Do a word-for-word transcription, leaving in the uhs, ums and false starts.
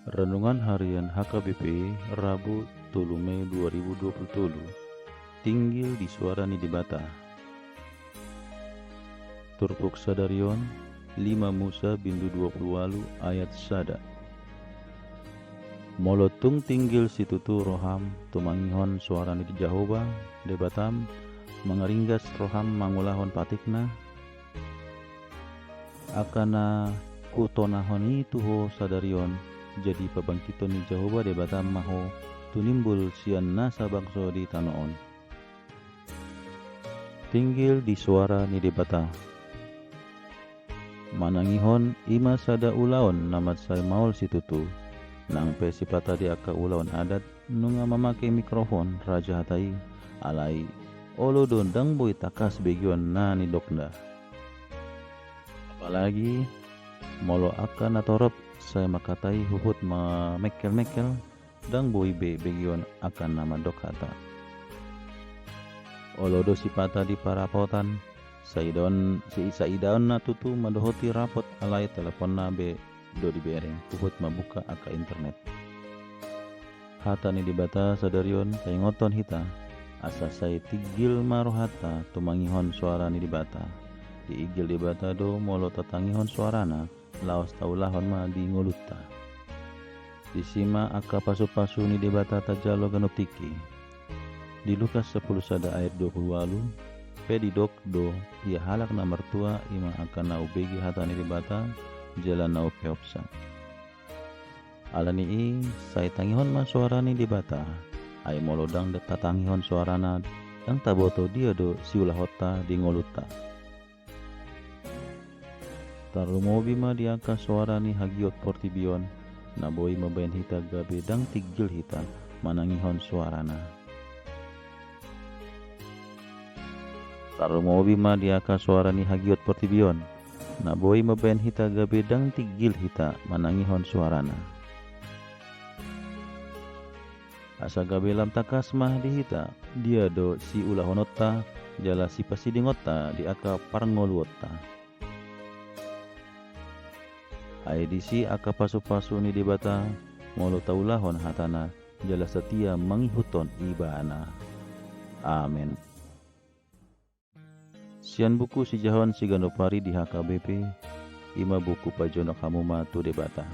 Renungan Harian H K B P, Rabu, tolu Mei dua ribu dua puluh tolu. Tinggil di Suara ni Debata. Turpuk sadari on, lima Musa bindu dua puluh ualu ayat sada. Molo tung tinggil situtu roham tumangihon suara ni Jahowa Debatam, mangaringgas roham mangulahon patikna, angka na hutonahon i tu ho sadari on, jadi pabangkiton ni Jahowa Debatam ma ho tunimbul sian nasa bangso di tano on. Tinggil di Suara ni Debata. Manangihon i ma sada ulaon na mansai maol situtu. Nang pe sipata di angka ulaon adat nunga mamake mikrofon raja hata i, alai olo do ndang boi tangkas begeon na nidokna. Apalagi molo angka na torop sai mangkatai huhut mamengkel-mengkel, ndang boi be begeon angka na mandok hata. Olo do sipata di parapotan, saidaon, si, saidaonna tutu mandohoti rapot, alai teleponna be do dibereng, huhut mambuka angka internet. Hata ni Debata sadari on taingothon hita, asa sai tinggil ma rohanta tumangihon suara ni Debata. Diinggil Debata do molo tatangihon suarana, laos taulahon ma di ngolunta. Disi ma angka pasu-pasu ni Debata tajalo ganup tingki. Di Lukas sampulu sada ayat dua puluh ualu pe didok do, ia halak na martua i ma angka na umbege hata ni Debata jala na umpeopsa. Alani i, sai tangihon ma suara ni Debata. Ai molo ndang tatangihon suarana, ndang taboto dia do siulahonta di ngolunta. Tarlumobi ma di angka suara ni hagiot portibi on, na boi mambahen hita gabe ndang tinggil hita manangihon suarana. Tarlumobi ma di angka suara ni hagiot portibi on, na boi mambahen hita gabe ndang tinggil hita manangihon suarana. Asa gabe lam tangkas ma di hita, dia do siulahononta jala sipasidingonta di angka parngoluonta. Ai disi angka pasu-pasu ni Debata, molo taulahon hatana jala satia mangihuthon Ibana. Amen. Sian buku Sijahaon Siganup Ari di H K B P, i ma buku Pajonok Hamu Ma tu Debata.